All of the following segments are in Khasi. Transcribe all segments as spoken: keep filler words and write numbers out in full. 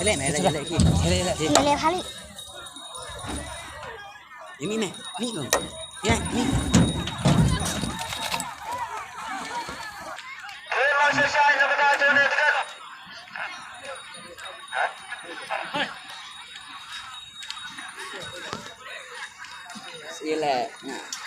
Hele, hele, hele, hele. Hele, hele. Ini nih, nih, Bang. Ya, nih. Sila. Nah.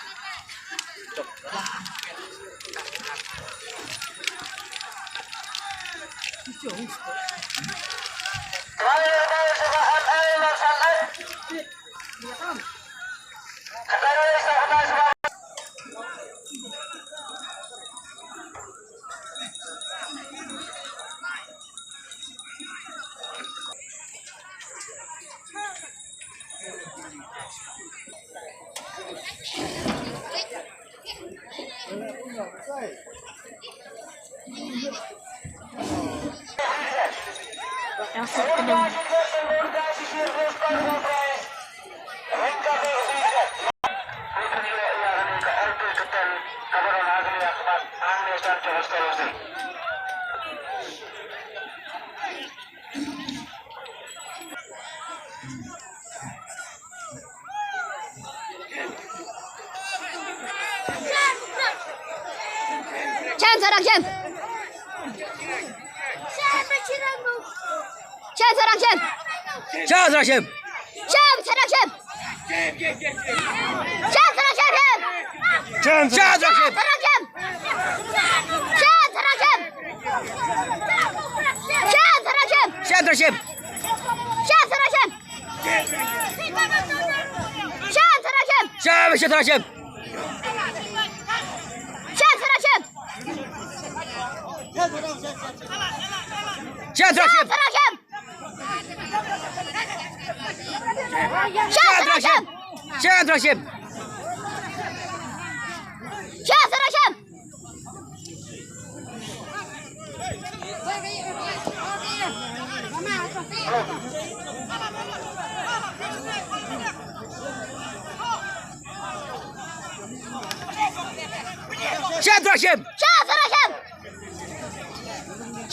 Shem, Sarak, shem. Shem, Sarak, shem. Shem, Sarak, shem. Shem, Sarak, shem. Shem, Sarak, shem, shem. Shem, Sarak, shem. Shem, Sarak, shem. Shem, Sarak, shem. Shem, Sarak, shem. Shem, Sarak, shem. Shem, Sarak, shem. Shem, Sarak, shem. Shem, Sarak, shem. Shem, Sarak, shem. Shem, Sarak, shem. Shem, Sarak, shem. Shem, Sarak, shem. Shem, Sarak, shem. Shem, Sarak, shem.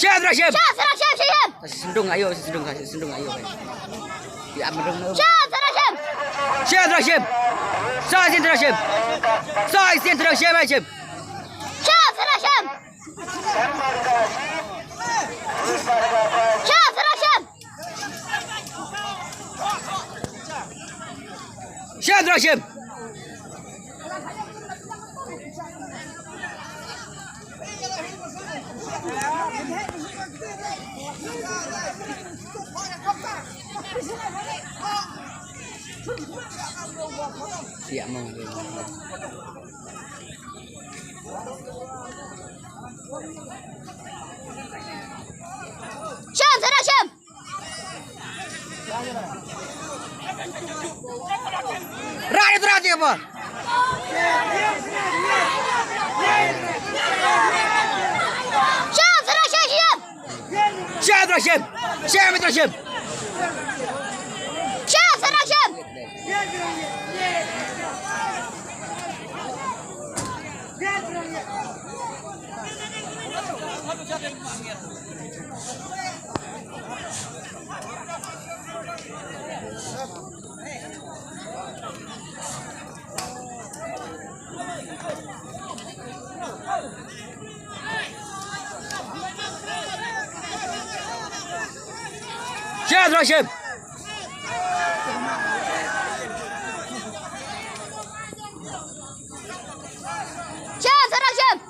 Shem, Sarak, shem. Shem, Sarak, shem, shem. Sendung ayo, sendung, sendung ayo. Ya, mendung. Shem, Sarak, shem. Shem, Sarak, shem. Sai, Sarak, shem. Sai, Sarak, shem, shem. Shem, Sarak, shem. Shem, Sarak, shem. Shem, Sarak, shem. Siap mau. Shem, Sarak, shem. Rah dia, rah dia apa? Shem, Sarak, shem, shem. Shem, Sarak, shem. Shem, Sarak, shem. Shem, Sarak, shem. Shem, Sarak, shem. Shem, Sarak, shem.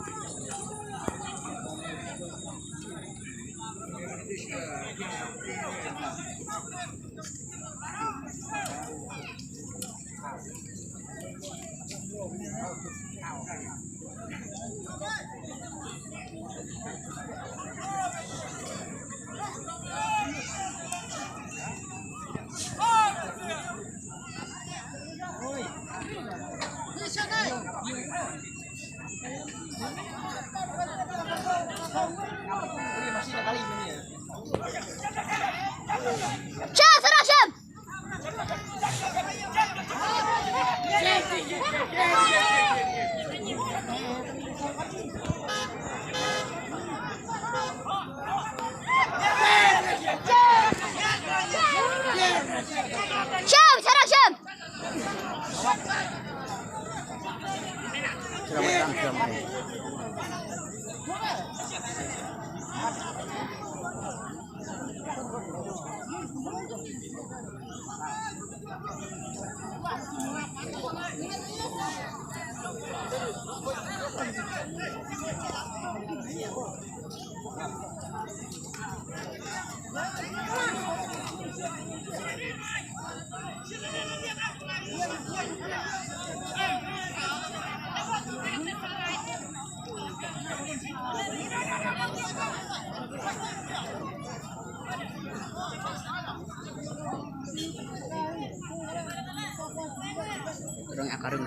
Karing.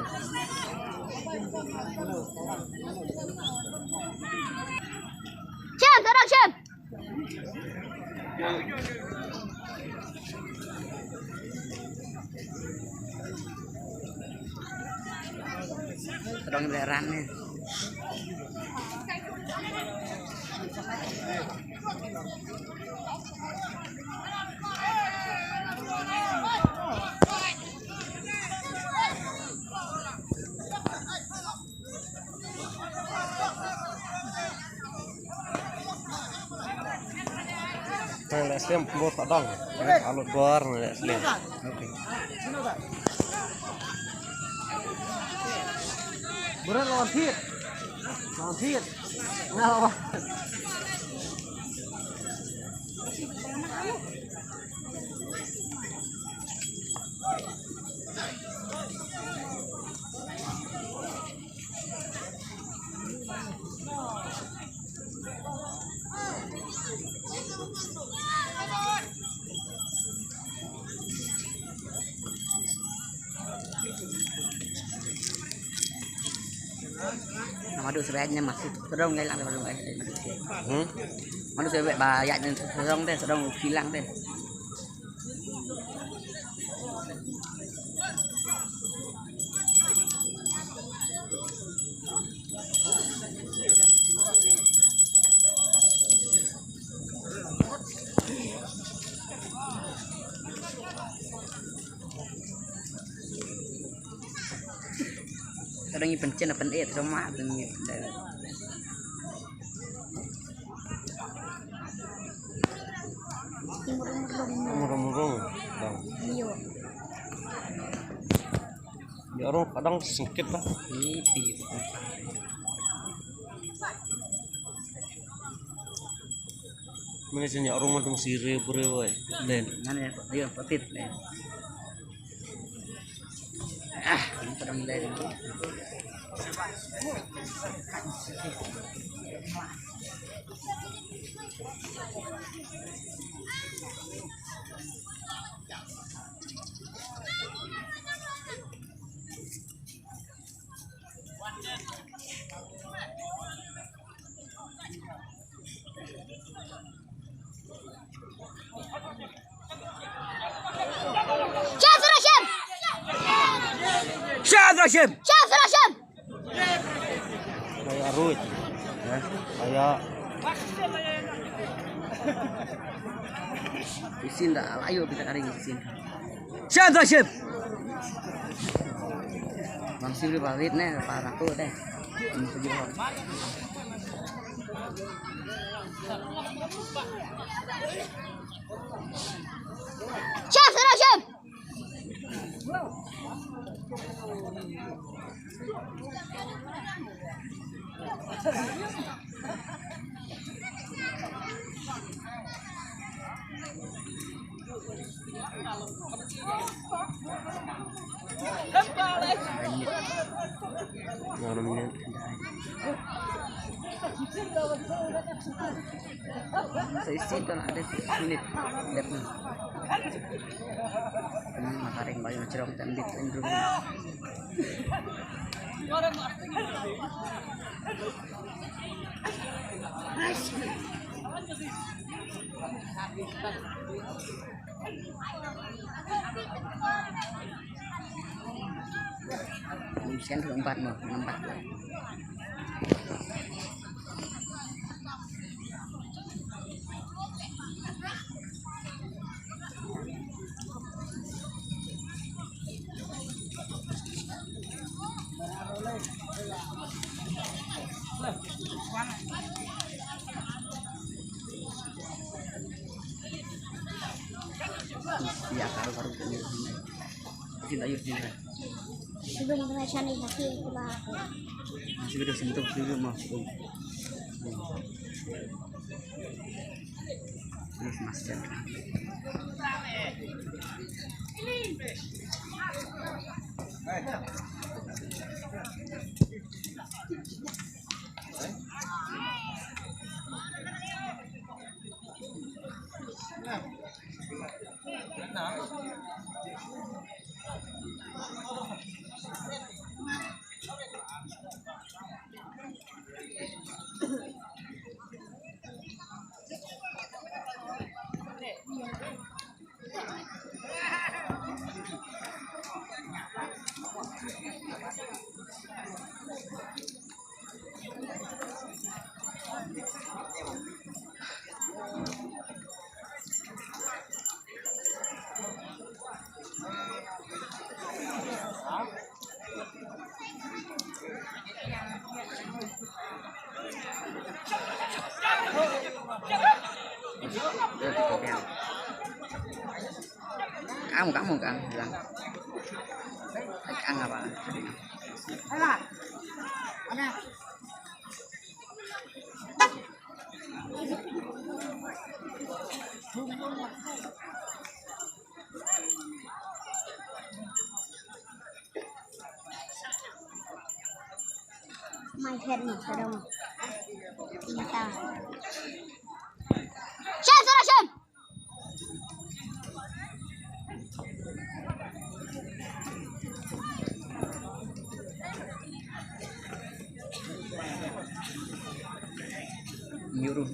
Shem, tadong Shem. Tadong leran ni. Tang leh slem bor tadong. Alut bor leh slem. Bor lon thit. Lon thit. Nga lon. Nama duk sebaik ni masih terus ngai lang terus ngai. Hmm? Mana sebaik bayar ni terus deh, terus hilang deh. Kadang i pencen apa eh sama tu ni. Murung-murung. Bang. Iyo. Ïa orang kadang sengkit lah. Ini di. Mana sini orang macam sirih beri wai. Lain. Mana ya? Ayo, patit lain. Ah, ini kadang lain. Shah Rashim! Shah Rashim! Shah Rashim! Aya ruj. Eh? Aya. Isin dah, ayo kita kari isin. Shah Rashim! Bang Sibri bawit ne, para tu deh. Shah Rashim! Sa isin kan ada minit. Dep ni. Kena makaring bayu cerong tembit indrum. Sian tu empat mo, empat. Ya, kalau baru ini. Sini, ayo, sini. Sebelum kena cari lagi, itulah. Masih ada sentuh dulu, Mas. Mas, Mas, jangan. Kamu, kamu, kamu bilang. Kamu apa? My head, no, I don't. Shem, Sarah, Shem! Nyuruh,